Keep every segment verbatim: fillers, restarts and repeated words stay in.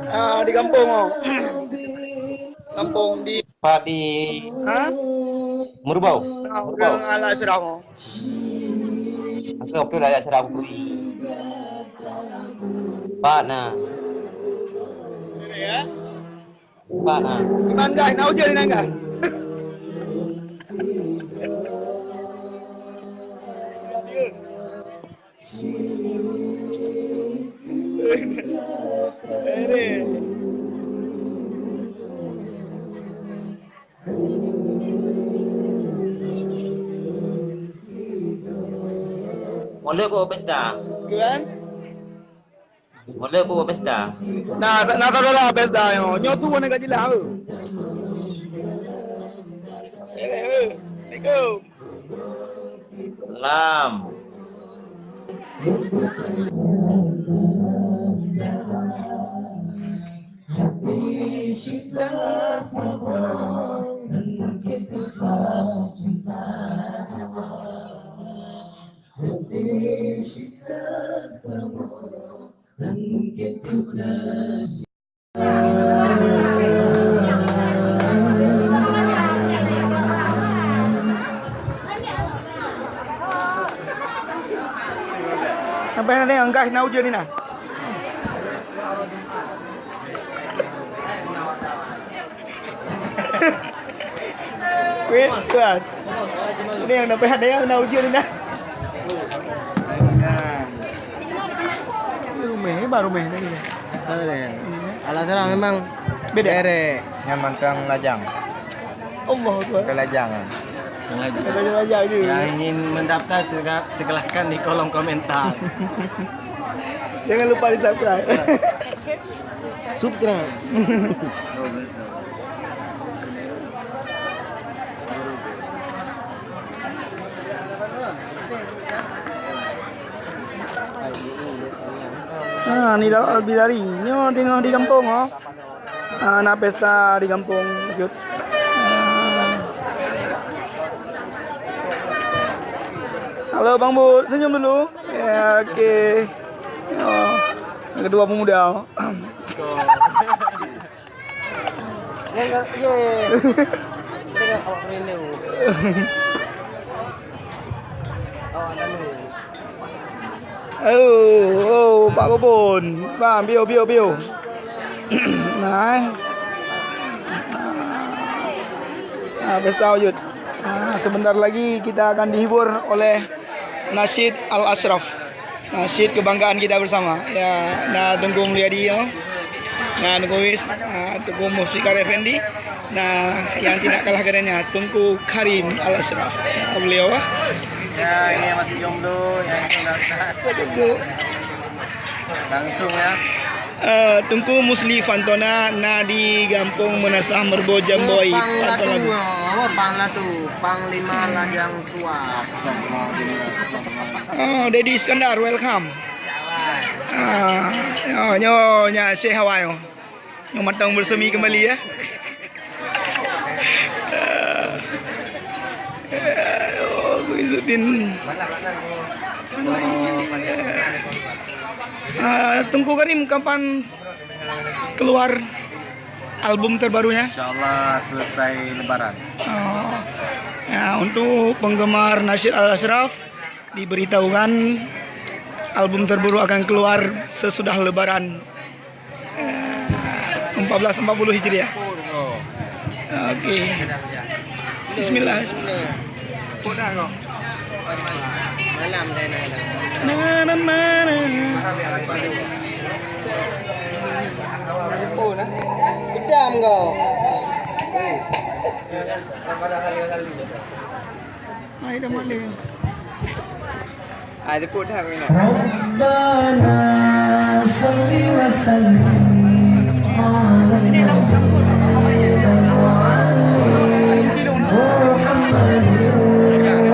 Ah, di kampung, oh. Kampung di Pak di, ha? Meureuboh. Nah, Meureuboh. Ureueng Al Asyraf, oh. Angka beutôi Al Asyraf kui. Pak na. Ini ya. Pak na. Iman gai, na ujeuen inan gai. Mulai kok pesta? Kan? Mulai kok pesta? Nah, nah, saudara pesta nyoe. Nyoe tu warna gaji lah. Eh, eh, Assalamualaikum. Lam. Sampai nanti angkah na ujeuen ni nah. Weh, tuan. Ini yang sampai ada yang na ujeuen ni nah. Rumah, baru rumah tadi. Alah, salah memang beda. Derek. Nyan mantong lajang. Allah Akbar. Bukan lajang, kan? Lajang. Lajang, lajang je. Yang ingin mendaftar, sila-, silakan di kolom komentar. Jangan lupa di-subscribe. Subscribe. Ha, ni dah bidari. Nyoe teungoh di gampông, oh. Ah, na pesta di gampông, Jut. Ah. Halo, Bang Bud, senyum dulu. Ya, oke. Oh, yang kedua pemuda. Dengan awak rindu. Awak rindu. Oh, oh, Pak Bobon. Bang, biu, biu, biu. Nah, eh. Ah, pesta wujud. Ah, sebentar lagi kita akan dihibur oleh nasyid Al Ashraf. Nasyid kebanggaan kita bersama. Ya, na Teungku Mulyadi, ya. Na Teungku Wis, na Teungku Mufikar Effendi. Nah, yang tidak kalah kerennya, Teungku Karim Al Ashraf. Nah, beliau, ah. Ya, ini masih jomblo, yang sudah Masih jomblo. Langsung, ya. Eh, Teungku Musli Fantona na di Gampông Meunasah Meureubo Jamboi. Pang Latu, oh, Pang Latu, Panglima Lajang Tua. Oh, Dedi Iskandar, welcome. Ah, nyoe, nyoe, nyoe, Syekh Hawa nyoe. Nyoe mantong bersemi kembali, ya. Oh, Abu Izzuddin. Ah, Teungku Karim, kapan keluar album terbarunya? Insya Allah selesai Lebaran. Oh. Ya, untuk penggemar Nasyid Al Ashraf, diberitahukan Album terbaru akan keluar sesudah Lebaran, eh, empat belas empat puluh Hijriah. Oke. Bismillah. Malam dah nak. Na, na, na, na. Gedam kau. Hai, dah malam. Ah, tepuk dah, Mina. Rabbana shalli wa sallim ala nabiyyina Muhammadin wa ala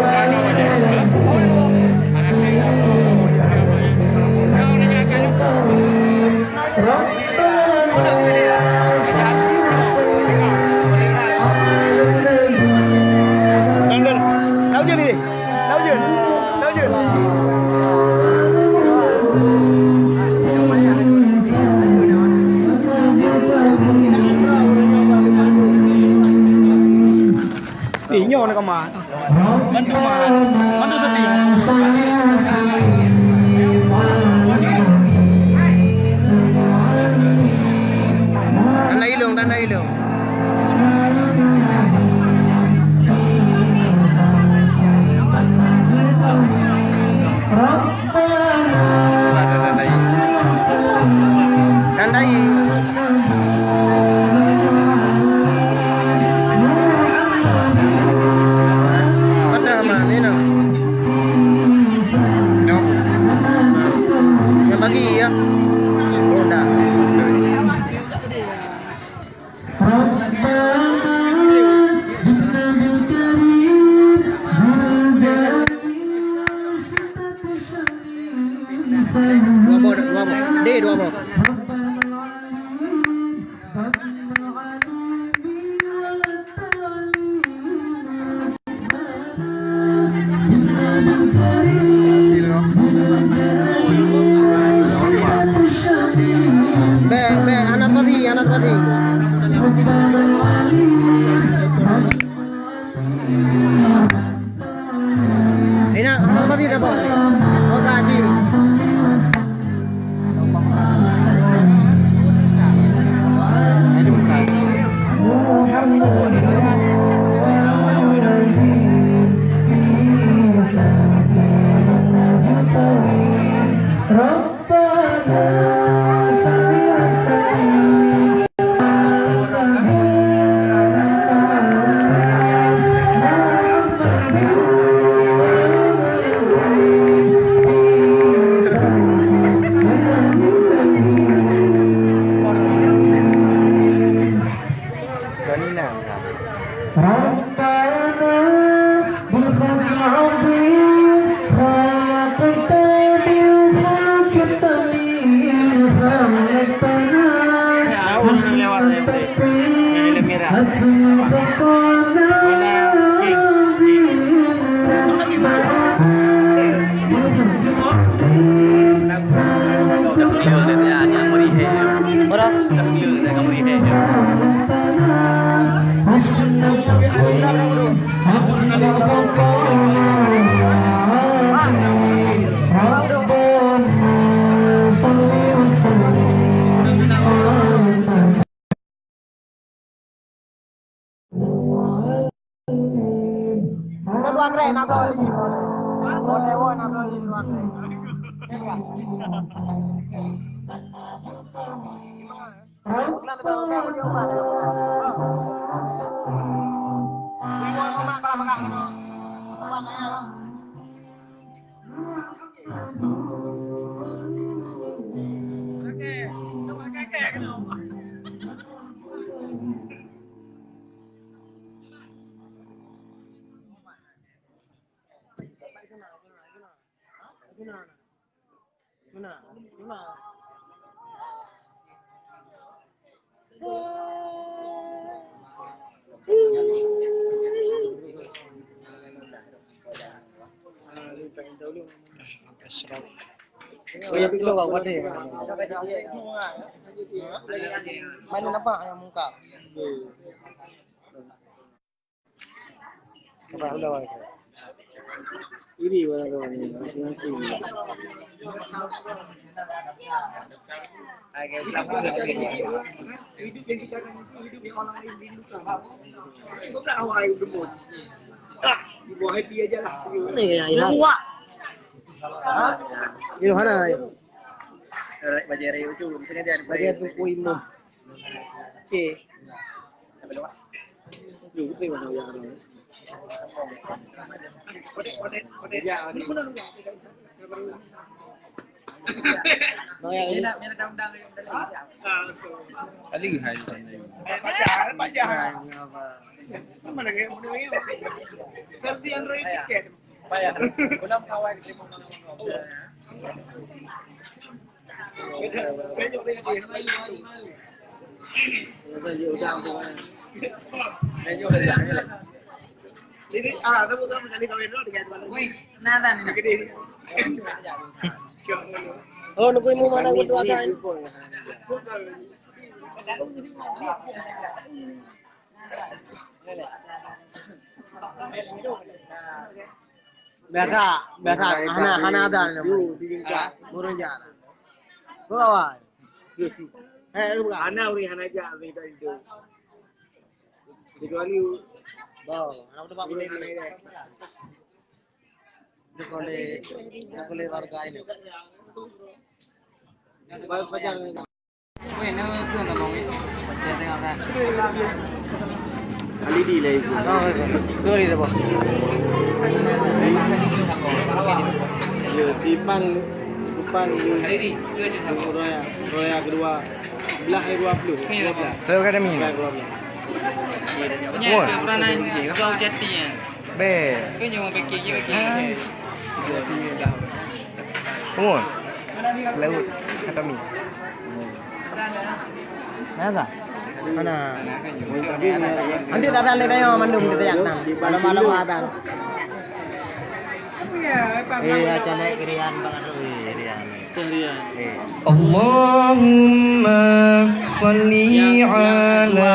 alihi. Eh, nyoe nak kemah. Bantu mah. Bantu sedih. Tanda ilung, tanda ilung. Tanda ilung. Pada mana ni nak? Yang bagi ya. Oh, dah. Dua boh, dua boh. Deh, dua boh. Bèk, bèk, Anas Fadli, Anas Fadli. Ina, Anas Fadli dah, Bang. Oh, tadi. ربنا بالخلق العظيم خلقت بالخلق الثمين خلقتنا حسن تقويم أتممت خلقنا عظيم ربنا بالخلق العظيم خلقتنا حسن تقويم Mana nampak yang muka? Nampak udah. Ini barang kawan ni, masing-masing. Hidup yang kita akan isi, hidup yang orang lain rindukan. Kau tak awal air berbuat. Ah, dibawa happy aja lah. Ni yang hilang. Wah. Ha? Ini mana? Bajai raya tu, misalnya dia ada bajai tu kuih mah. Okey. Ali hai sana. Pajak, pajak. Mana lagi? Versi Android tiket. Payah. Belum kawai ke sini. Jadi, ah, tu bukan sekali kawin dulu dengan tuan. Wih, nah, tan ini. Gede ni. Oh, nunggu ilmu mana gua dua kan? Biasa, biasa. Hana, hana ada ni. Burung jalan. Bawa. Eh, lu buka. Hana uri hana aja uri tadi tu. Kecuali bau, hana tempat boleh. Dia boleh, dia boleh warga ini. Baru pajang. Alidi lah itu. Oh, itu. Itu Alidi apa? Ya, di depan, depan di Roya, Roya kedua, belah dua puluh, dua belas. Saya kata ni. Belah dua belas. Nya, oh, peranan kau jati ya. Be. Kau jangan fikir je, fikir. Ah. Umur. Selaut. Kata mi. Mana? Mana? Nanti datang dari mana mandum kita yang nang. Malam-malam datang. Eh, ya, cek kirian bangat tu. Eh, kirian. Kirian. Eh. Allahumma salli ala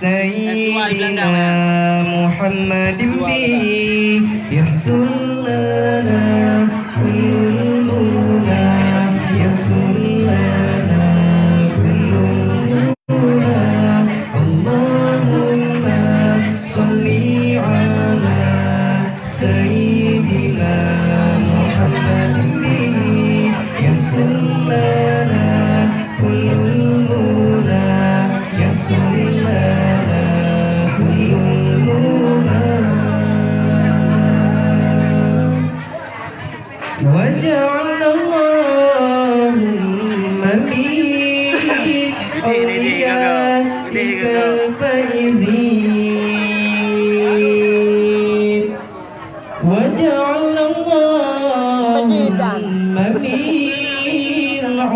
Sayyidina Muhammadin bihi yahsul lana kullul muna, yahsul lana kullul muna. Allahumma salli ala Sayyidina Muhammadin bihi yahsul lana kullul muna, yahsul lana kullul muna. Waj'alna Allahumma min awliyaikal faizin. Waj'alna Allahumma min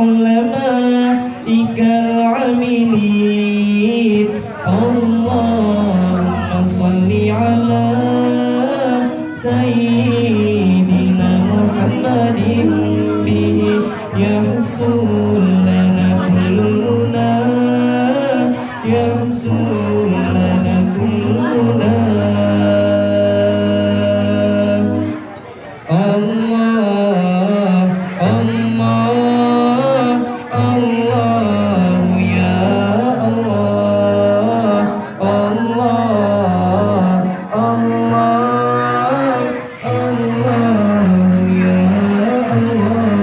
ulamaikal amilin. Allahumma salli ala Sayyidina Muhammadin bihi yahsul lana kullul muna, yahsul lana kullul muna. Allah, Allah, Allah, ya Allah, Allah, Allah, Allah, ya Allah.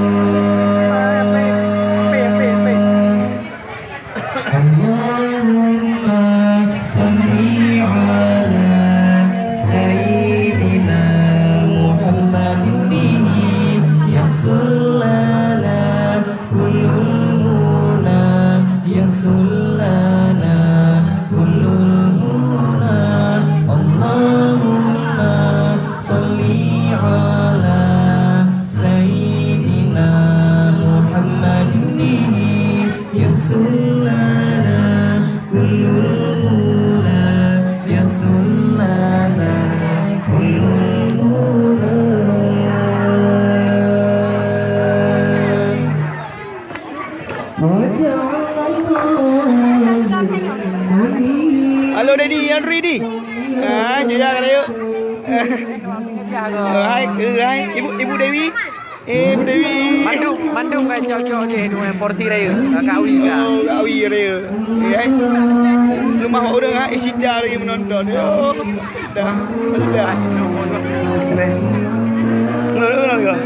Allahumma salli ala Sayyidina Muhammadin bihi yahsul lana kullul muna, yahsul lana kullul muna. Allahumma salli ala Sayyidina Muhammadin bihi yahsul lana kullul muna, yahsul lana kullul muna. Halo Dedi, Andri di. Ah, jejak ka yuk. Hai. Eh, Dewi. Mandum, mandum ka cok-cok jih tu, eh, porsi raya. Ka awi ka. Oh, ka awi raya. Eh, eh. Leumah ureueng, ah, isi dah lagi menonton. Oh, dah. Dah. Ngeri, ngeri, ngeri.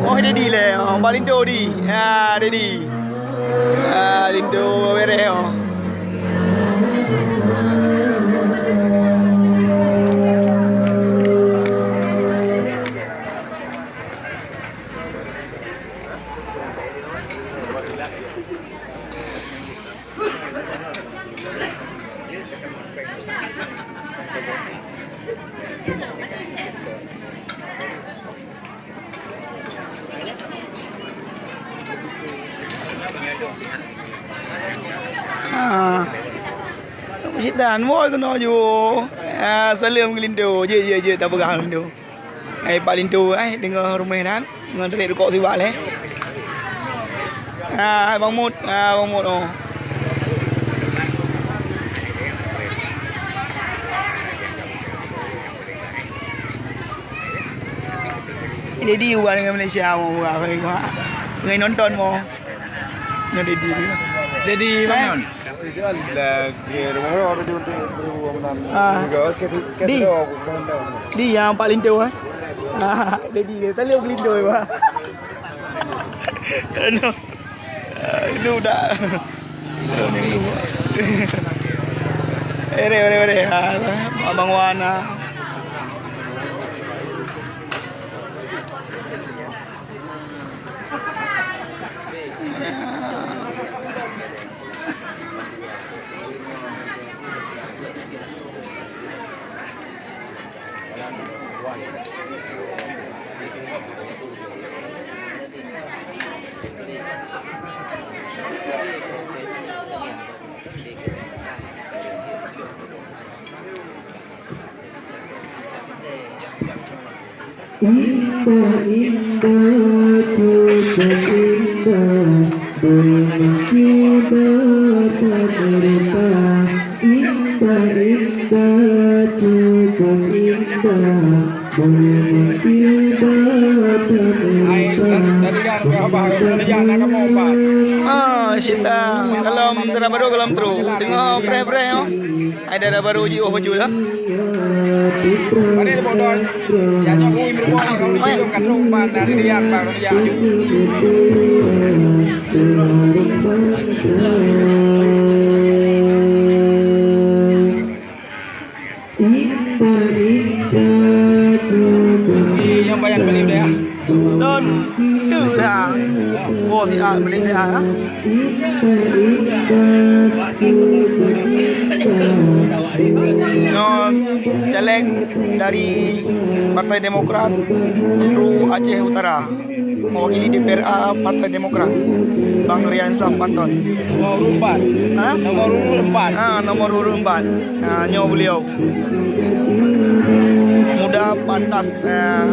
Oh, Dedi lé. Oh, bak linto di. Ah, Dedi. Ah, linto bereh, oh. Ah. Meusidan, woi keunoe ju. Ah, saleuem keu linto. Jeuet, jeuet, jeuet, tapeugah linto. Hai, Pak Linto, hai, deungoe rumoh nan, ngon tarék rukok sibak lé. Ah, hai, Bang Mut, ah, Bang Mut, oh. Jadi, ubat dengan Malaysia, mau buat apa, ngai nonton, mau. Nyoe Dedi. Dedi Bang Yon. Ah. Di. Di nyang Pak Linto, eh. Ah, Dedi, tadi aku Linto, eh, Pak. Aduh. Ah, itu dah. Ere, ere, ere. Ah, Abang Wan, ah. Indah, indah, cukup indah, bunga cibata merupa. Indah, indah, cukup indah, bunga cibata merupa. Ah, Sita, kalom dara barô kalom trôk. Teungoh preh-preh, oh. Hai dara barô jiôh baju dah. Oi. Nyang bayan balik dah. Don, tu dah. Oh, siap balik dah. Nyoe caleg dari Partai Demokrat, Ru Aceh Utara, mewakili D P R A Partai Demokrat, Bang Rian Saf Panton. Nomor urut empat. Ha? Nomor urut empat. Ah, nomor urut empat. Ah, nyoe beliau. Muda pantas. Ah.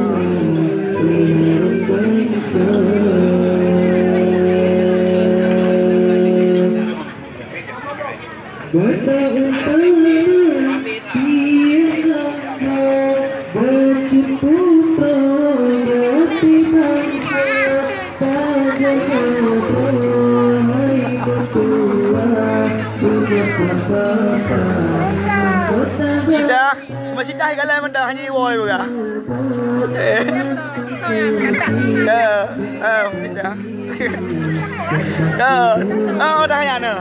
Sida, cuma sida galai mantong hanya iwoe juga. Eh. Ya, eh, sida. Ya. Oh, dah ya, nah.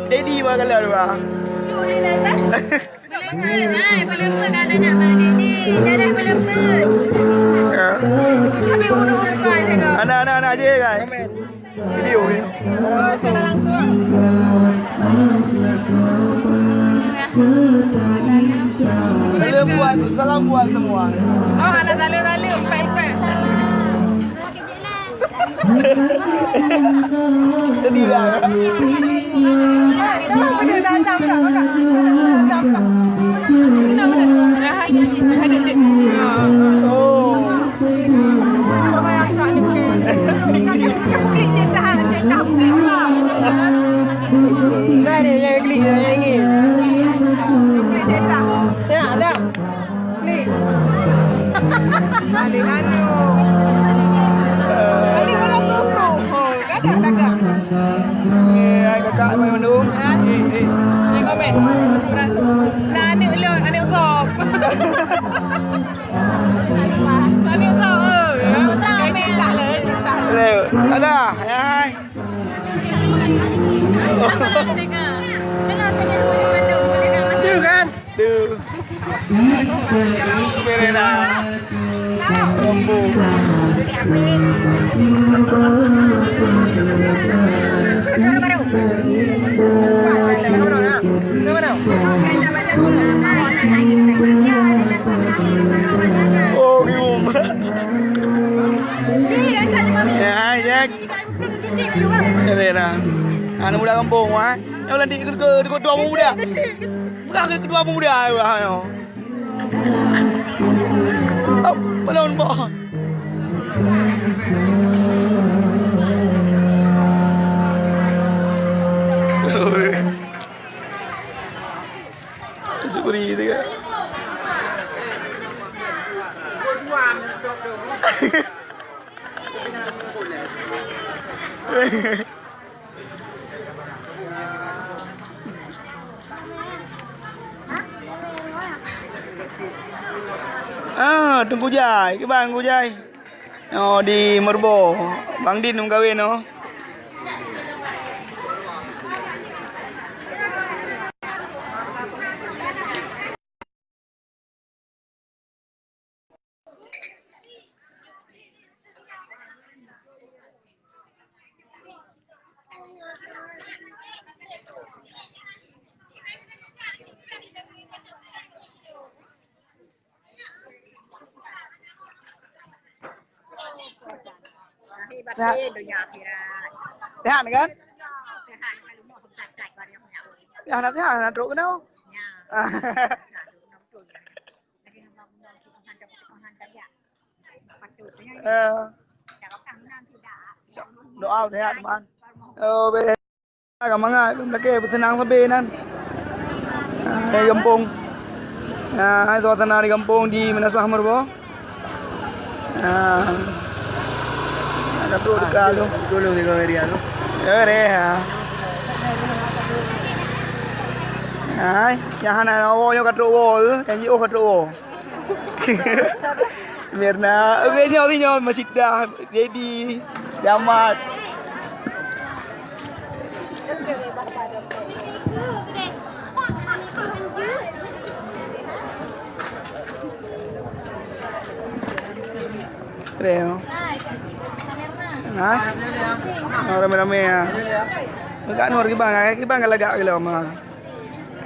Dedi ba galak dua. Hai, hai, peuleupeut ada nyak Mak Didi. Dadah peuleupeut. Ya. Tapi ureueng bukan jaga. Anak, anak, anak je, guys. Video ni. Salam buat, salam buat semua. Oh, ada salam-salam, empat-empat. Jadi lah. Oh. Nah, ni yang klik, yang ingin. Ya, dah. Klik. Balik anu. Balik mana tu? Oh, gadah dagang. Eh, hai kakak, mai mandum. Ha? Eh, eh. Ni komen. Nah, aneuk lôn, aneuk gob. Aneuk gob, eh. Kain titah lah, kain titah. Ada, hai. Tu kan? Tu. Berena. Lombo. Oh, bingung. Ya, ya. Keren lah. Aneuk muda gampông, wah. Yang lantik kedua, kedua pemuda. Bukan kedua pemuda, wah. Apa lawan bah? Syukuri tu kan. Ah, Teungku Jai, kiban Teungku Jai? Oh, di Meureuboh. Bang Din meukawen, oh. Sehat. Sehat kan? Sehat, hana sehat, hana trok keunoe. Eh. Doa sehat, teman. Oh, beda. Ka mangat, ka meulakée beuseunang sabe nan. Ah, di gampông. Ah, hai suasana di gampông di Meunasah Meureuboh. Ah. Ka trok teuka tu. Tolong di kamera tu. Eh, deh, ha. Hai, nyang hana woe nyoe ka trok woe, nyang jiôh ka trok woe. Mirna, oke, nyoe, nyoe, Masyidah, Dedi, Damat. Keren, oh. Ha? Oh, ramai-ramai, ya. Dekat Nur Kibang, eh, Kibang kan lagak gila, mah.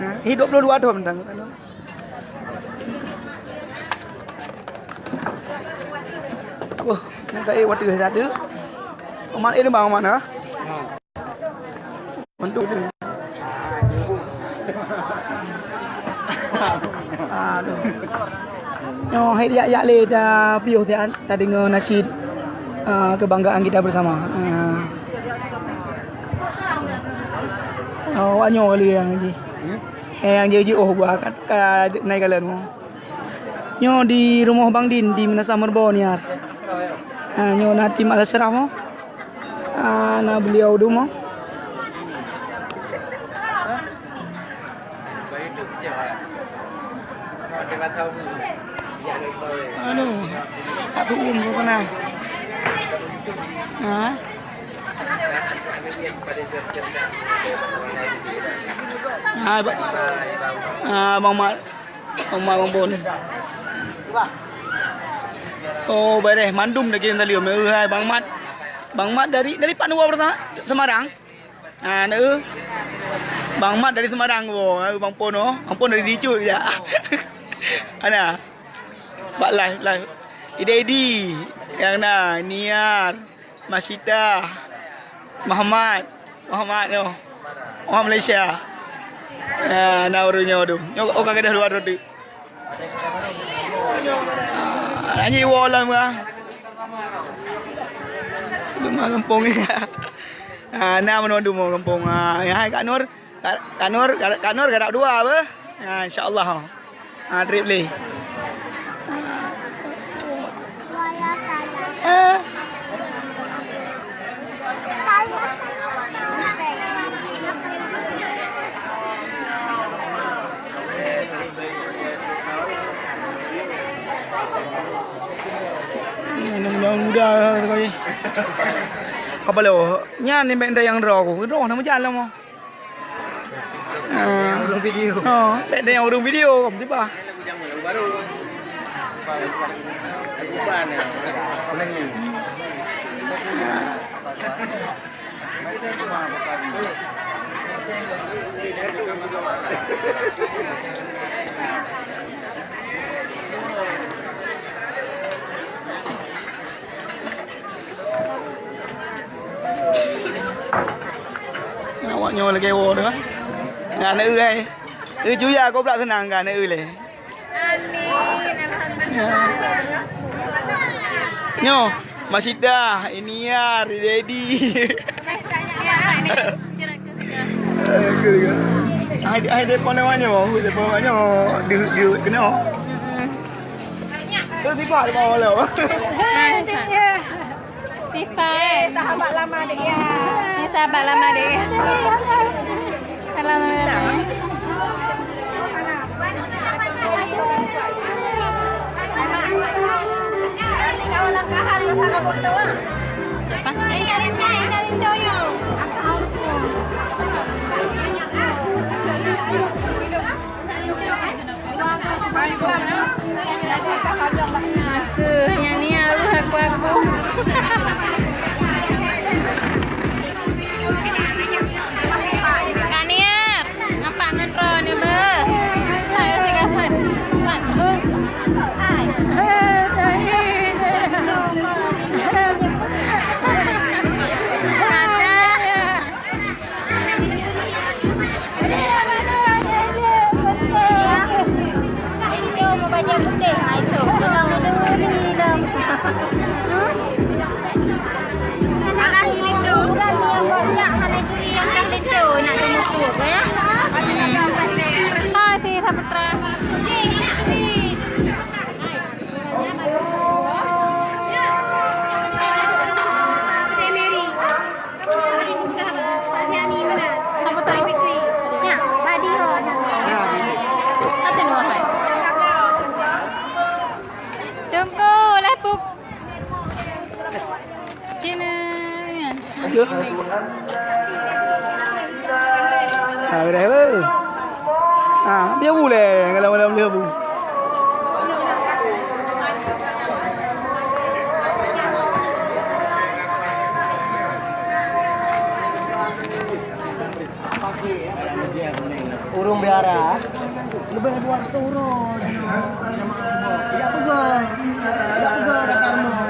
Ha? Hidup dua puluh dua tahun, tang. Wah, nak cari water saja tu. Aman ini bang, aman, ha? Untuk tu. Aduh. Nyoe hai jak-jak lé ta piôh siat, ta deungoe nasyid, ah, kebanggaan kita bersama. Ah. Oh, awak nyoe lé nyang ji. Eh, nyang ji, ji, oh, buah ka, ka naik jalan, oh. Nyoe di rumoh Bang Din di Meunasah Meureuboh nyan. Ha, nyoe na tim Al-Asyraf, oh. Ah, na beliau dum, oh. Aduh, tak suum tu kena. Ha? Ah, ba-, ah, Bang Mat. Bang Mat, Bang Pon. Oh, beres mandum dah kirim tali. Meuhai Bang Mat. Bang Mat dari, dari pat neuwoe, Semarang? Ha, na eu. Bang Mat dari Semarang woe, ha, Bang Pon oh. Bang Pon dari Dicut je. Ana. Bak live, live. Ida Edi. Nyang na, Niar, Masita, Muhammad. Muhammad nyoe. Muhammad Malaysia. Ha, na ureueng nyoe tu. Nyoe oh ka gadôh luwa droe tu. Ah, nyan woe lom ka. Leumah gampông. Ah, na meunoe dumo gampông. Ah, ya hai Kak Nur. Kak, Kak Nur, Kak, Kak Nur gadap dua beuh. Ah, insya-Allah. Ah, trép lé. Ah. Ni, ni muda-muda sekali. Apa lo? Nyan ni mek dayang droe ku. Droe na meujalan mo. Ah. Ureueng video. Oh, mek dayang ureueng video, kamu tiba. Awak nyoe lagèe woe tu, ah. Ngan eu hai. Eu cuya kobra seunang kan eu lé. Amin, alhamdulillah. Nyoe, Masyidah, Iniar, Dedi. Hai, hai depan lewat nyoe, depan lewat nyoe, deuh, deuh kena. Tu sifat depan malam. Sifat. Eh, sahabat lama dek ya. Ni sahabat lama dek ya. Salam lama. Aku, nyang ni harus aku, aku. Kak Niar, nampak ngon droe ni, beuh. Hai, si Gafar. Gafar. Hai. Ada. Tunggu lah, Puk. Cina. Ha, beres, beuh. Ha, dia boleh kalau malam dia bu. Ureueng biara leubeh dua ratus ureueng. Tidak peugah, tidak peugah kata rumoh.